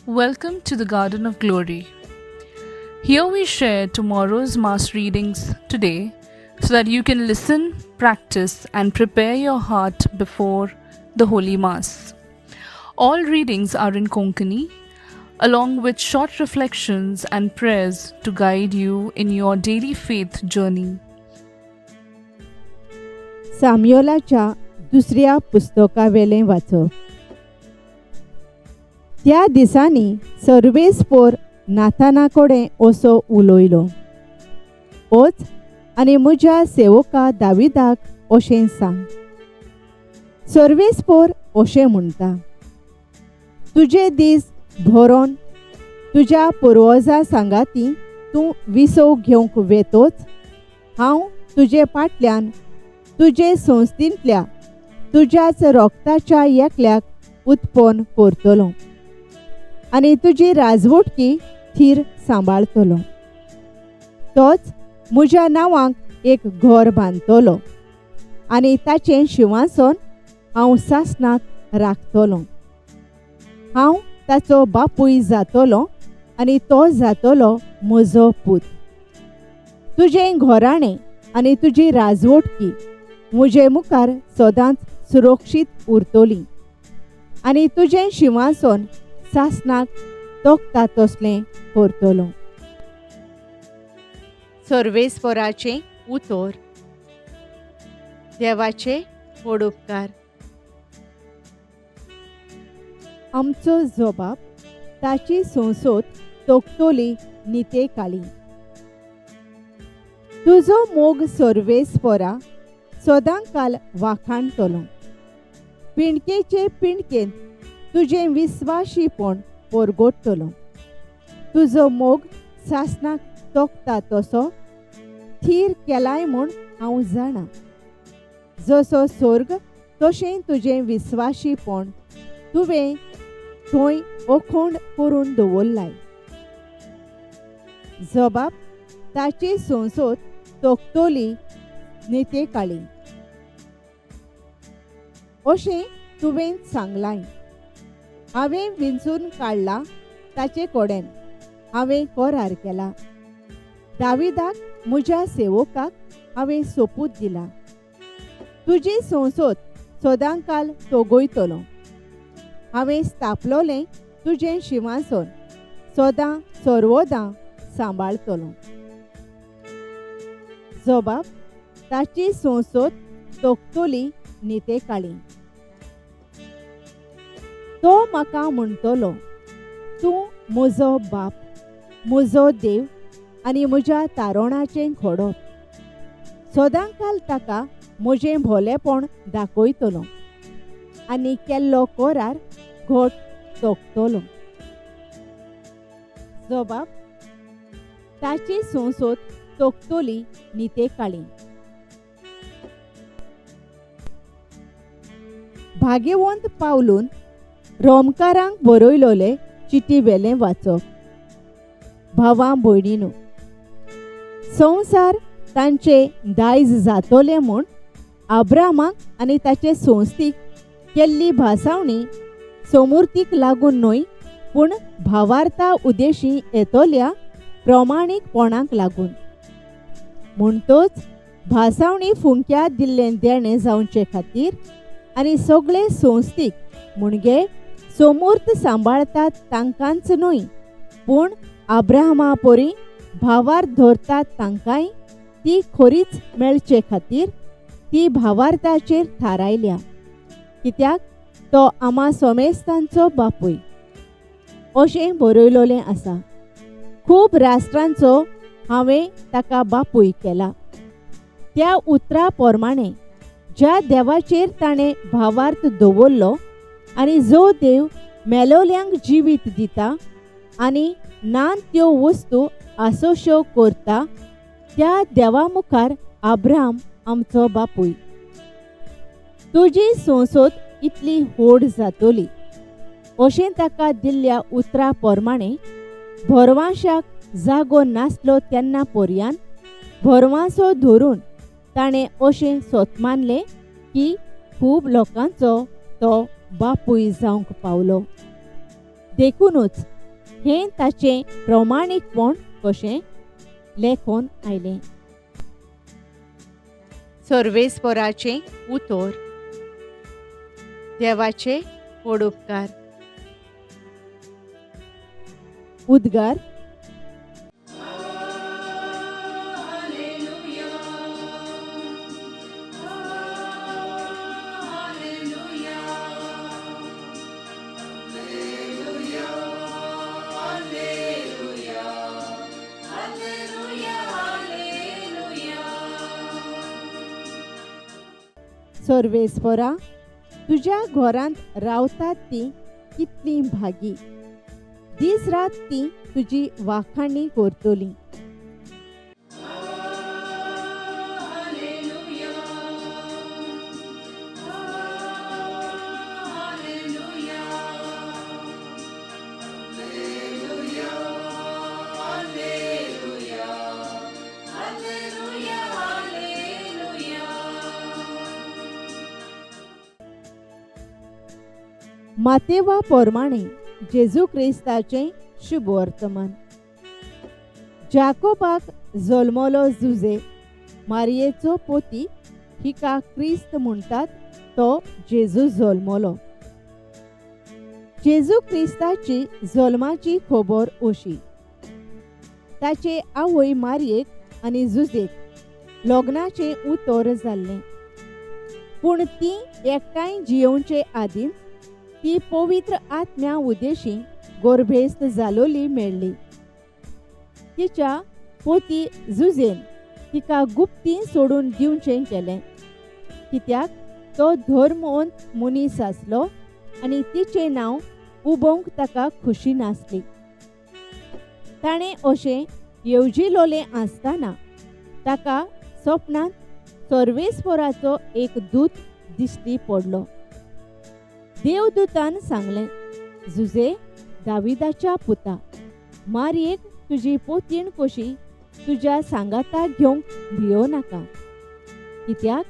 Welcome to the Garden of Glory. Here we share tomorrow's Mass readings today so that you can listen, practice, and prepare your heart before the Holy Mass. All readings are in Konkani, along with short reflections and prayers to guide you in your daily faith journey. साम्योलाच्या दुसऱ्या पुस्तकावेलें वाचप. त्या दिसांनी सर्वेस्पोर नाथाना कडेन असो उलयलो, वच आनी म्हज्या सेवका दाविदाक अशें सांग, सर्वेस्पोर अशें म्हणटा, तुजे दीस भरोन तुज्या पुर्वजां सांगाती तूं विसव घेवंक वेतोच हांव तुजे फाटल्यान तुजे संस्थेंतल्या तुज्याच रोगताच्या एकल्याक उत्पन्न करतलो आनी तुजी राजवटकी थीर सांबाळतलो. तोच म्हज्या नांवाक एक घर बांदतलो आनी ताचें शिंवासन हांव सासणाक राखतलो. हांव ताचो बापूय जातलो आनी तो जातलो म्हजो पूत. तुजें घराणें आनी तुजी राजवटकी म्हजे मुखार सदांच सुरक्षीत उरतली आनी तुजें शिंवासन सासणाक तोखता तसलें करतलो. सर्वेस्पराचें उतर. देवाचे व्हड उपकार. आमचो जबाब ताची संसद तोखतली निते काळी. तुजो मोग सर्वेस्परा सदांकाल वाखाणतलो. पिंडकेचे पिंडकेंत तुजें विस्वाशीपण परगटतलो. तुजो मोग सासणाक तोखता तसो थीर केलाय म्हूण हांव जाणा. जसो स्वर्ग तशें तुजें विस्वाशीपण तुवें थंय अखंड करून दवरलाय. जबाब ताची संसद तोखतली निते काळी अशें तुवें सांगलाय. हांवें विंचून काडला ताचे कडेन हांवें करार केला. दाविदाक म्हज्या सेवकाक हांवें सोपूत दिला, तुजी संसद सदांकाल तोगयतलो. हांवें स्थापलोलें तुजें शिंवासन सदां सर्वदां सांबाळतलो. जबाब ताची संसद तोखतली निते काळी. तो म्हाका म्हणटलो, तूं म्हजो बाप, म्हजो देव आनी म्हज्या तारणाचें घडप. सदांकाल ताका म्हजें भोलेपण दाखयतलो आनी केल्लो करार घट तोखतलो. जबाब ताची संसद तोखतली निते काळी. भाग्यवंत पावलून रोमकारांक बरयलोले चिटी वेलें वाचप. भावां भयणीनू, संवसार तांचे दायज जातोले म्हूण आब्रामाक आनी ताचे संस्थीक केल्ली भासावणी समूर्तीक लागून न्हय, पूण भावार्था उदेशी येतल्या प्रमाणीकपणाक लागून. म्हणटोच भासावणी फुंक्या दिल्लें देणें जावचे खातीर आनी सगळे संस्थीक म्हणजे समूर्त सांबाळतात तांकांच न्हय, पूण आब्राहमा परी भावार्थ धरतात तांकांय ती खरीच मेळचे खातीर ती भावार्थाचेर थारायल्या. कित्याक तो आमा सोमेस्तांचो बापूय अशें बरयलोलें आसा. खूब राष्ट्रांचो हांवें ताका बापूय केला. त्या उतरा प्रमाणे ज्या देवाचेर ताणें भावार्थ दवरलो आनी जो देव मेलोल्यांक जिवीत दिता आनी ना त्यो वस्तू आसोश्यो करता त्या देवा मुखार आब्राम आमचो बापूय. तुजी संसद इतली व्हड जातली अशें ताका दिल्ल्या उतरा प्रमाणे भरवांशाक जागो नासलो तेन्ना पर्यान भरवांसो धरून ताणें अशें सोतमानलें की खूब लोकांचो तो बापूय जावंक पावलो. देखूनच हें ताचें प्रमाणीकपण कशें लेखून आयलें. सर्वेस्पराचें उतर. देवाचे व्हड उपकार. उद्गार. सर्वेस्परा, तुज्या घरांत रावतात तीं कितलीं भागी, दीस रात तीं तुजी वाखाणी करतलीं. मातेवा प्रमाणे जेजू क्रिस्ताचें शुभवर्तमान. जाकोबाक जल्मलो जुजे मारयेचो पोती, हिका क्रिस्त म्हणटात तो जेजू जल्मलो. जेजू क्रिस्ताची जल्माची खबर अशी. ताचे आवय मारयेक आनी जुजेक लग्नाचें उतर जाल्लें, पूण ती एकठांय जियोवचे आदींच ती पवित्र आत्म्या उद्देशी गर्भेस्त जालोली मेळ्ळी. तिच्या पोती जुजेन तिका गुप्ती सोडून दिवचें केलें, कित्याक तो धर्मवंत मनीस आसलो आनी तिचें नांव उबोवंक ताका खुशी नासली. ताणें अशें येवजिलोलें आसतना ताका सपनांत सर्वेस्पराचो एक दूत दिश्टी पडलो. देवदूतान सांगलें, जुजे दाविदाच्या पुता, मारयेक तुजी पोतीण कशी तुज्या सांगाता घेवंक भियो नाका, कित्याक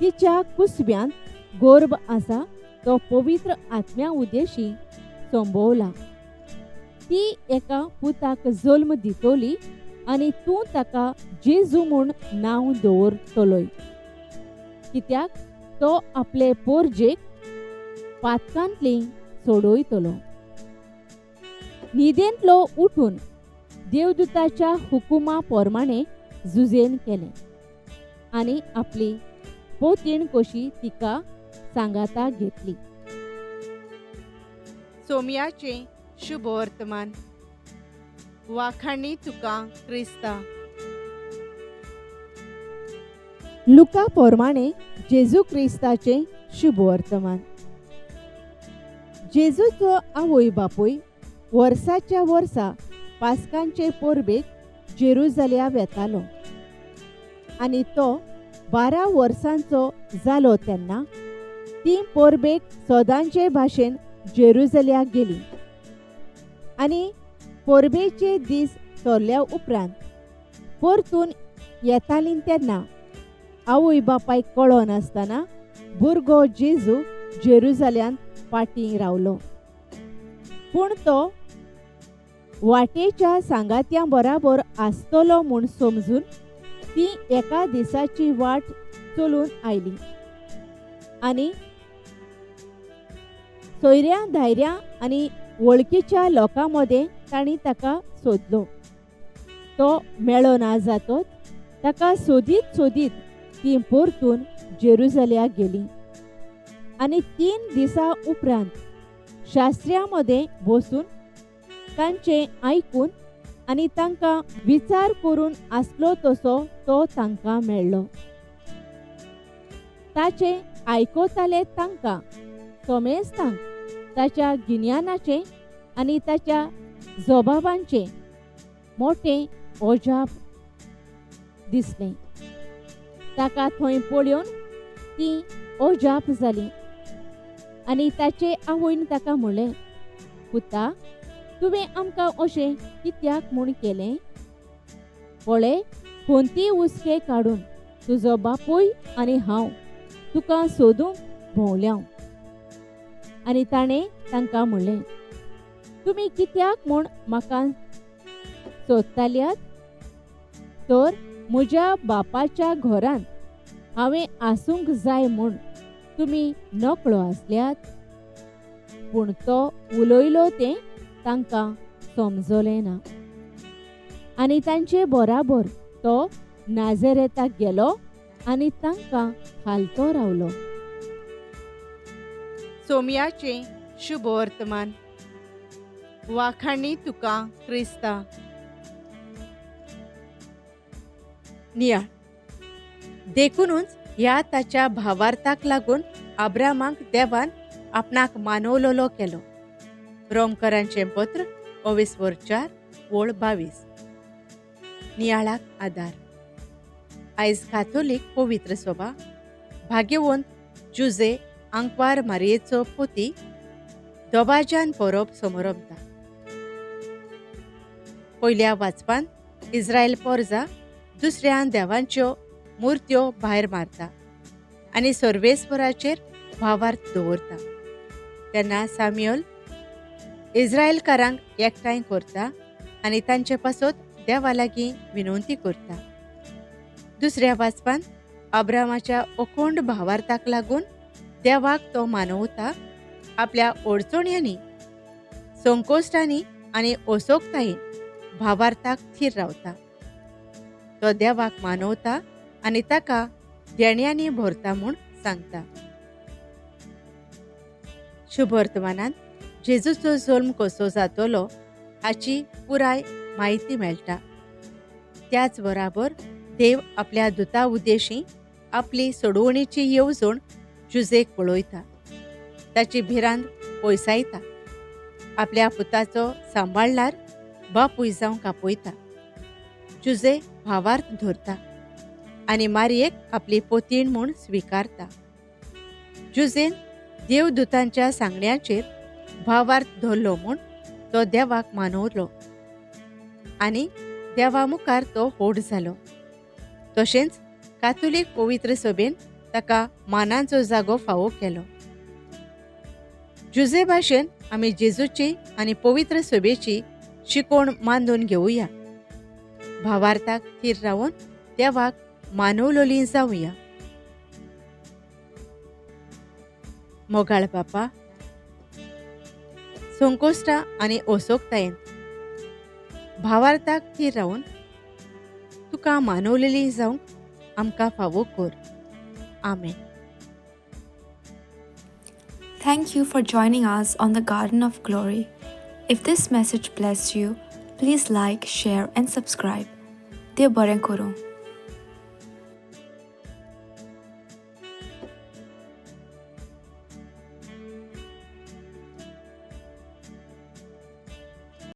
तिच्या कुसव्यांत गर्भ आसा तो पवित्र आत्म्या उद्देशी संभवला. ती एका पुताक जल्म दितली आनी तूं ताका जेजू म्हूण नांव दवरतलोय, कित्याक तो आपले पोरजेक पातकांतली सोडयतलो. न्हिदेंतलो उठून देवदूताच्या हुकुमा प्रमाणे जुजेन केलें आनी आपली पोतीण कशी तिका सांगाता घेतली. सोम्याचें शुभवर्तमान. वाखाणी तुका क्रिस्ता. लुका प्रमाणे जेजू क्रिस्ताचें शुभवर्तमान. जेजूचो आवय बापूय वर्साच्या वर्सा पास्कांचे परबेक जेरुजाल्या वेतालो आनी तो 12 वर्सांचो जालो तेन्ना ती परबेक सदांचे भाशेन जेरुजाल्या गेली आनी परबेचे दीस सरल्या उपरांत परतून येताली तेन्ना आवय बापायक कळनासतना भुरगो जेजू जेरुजाल्यांत फाटीं रावलो. पूण तो वाटेच्या सांगात्यां बराबर आसतलो म्हूण समजून ती एका दिसाची वाट चलून आयली आनी सोयऱ्या धायऱ्या आनी वळखीच्या लोकां मदें तांणी ताका सोदलो. तो मेळो ना जातोच ताका सोदीत सोदीत ती परतून जेरुजाल्या गेली आनी 3 दिसां उपरांत शास्त्र्यां मदें बसून तांचें आयकून आनी तांकां विचार करून आसलो तसो तो तांकां मेळ्ळो. ताचें आयकताले तांकां समेस्तांक ताच्या गिन्यानाचें आनी ताच्या जबाबांचें मोटें अजाप दिसलें. ताका थंय पळोवन तीं अजाप जालीं आनी ताचे आवयन ताका म्हणलें, पुता, तुवें आमकां अशें कित्याक म्हूण केलें? पळय, खंती हुस्के काडून तुजो बापूय आनी हांव तुका सोदूंक भोंवल्या. आनी ताणें तांकां म्हणलें, तुमी कित्याक म्हूण म्हाका सोदताल्यात? तर म्हज्या बापाच्या घरांत हांवें आसूंक जाय म्हूण तुमी नकळो आसल्यात. पूण तो उलयलो तें तांकां समजलें ना. आनी तांचे बराबर तो नाझरेताक गेलो आनी तांकां हालतो रावलो. सोम्याचें शुभवर्तमान. वाखाणी तुका क्रिस्ता. नियाळ. देखूनच ह्या ताच्या भावार्थाक लागून आब्रामाक देवान आपणाक मानवलोलो केलो. रोमकरांचें पत्र 4:22. नियाळाक आदार. आयज काथोलीक पवित्र सभा भाग्यवंत जुजे आंकवार मारयेचो पोती दोबाज्यान परब समरमता. पयल्या वाचपान इस्रायल पोरजा दुसऱ्या देवांच्यो मुर्त्यो भायर मारता आनी सर्वेस्वराचेर भावार्थ दवरता. तेन्ना साम्युअल इस्रायलकारांक एकठांय करता आनी तांचे पासत देवा लागीं विनवती करता. दुसऱ्या वाचपान अब्रामाच्या अखंड भावार्थाक लागून देवाक तो मानवता. आपल्या अडचण्यांनी, संकोश्टांनी आनी असोकतायेन भावार्थाक थीर रावता. तो देवाक मानवता आनी ताका देण्यांनी भरता म्हूण सांगता. शुभवर्तमानान जेजूचो जल्म कसो जातलो हाची पुराय म्हायती मेळटा. त्याच बराबर देव आपल्या दुता उद्देशी आपली सोडवणीची येवजण जुजेक पळयता, ताची भिरांत पयसायता, आपल्या पुताचो सांबाळणार बापूय जावंक आपयता. जुजे भावार्थ धरता आनी मारयेक आपली पोतीण म्हूण स्विकारता. जुजेन देवदूतांच्या सांगण्याचेर भावार्थ धरलो म्हूण तो देवाक मानवलो आनी देवा मुखार तो व्हड जालो. तशेंच कातोलीक पवित्र सभेन ताका मानाचो जागो फावो केलो. जुजे भाशेन आमी जेजूची आनी पवित्र सभेची शिकवण मानून घेवया. भावार्थाक थीर रावन देवाक मानवलोली जावया. मोगाळ बापा, संकोश्टां आनी असोकतायेन भावार्थाक थीर रावन तुका मानवलेली जावंक आमकां फावो कर. आमेन. Thank you for joining us on the Garden of Glory. If this message blessed you, please like, share and subscribe. देव बरें करूं.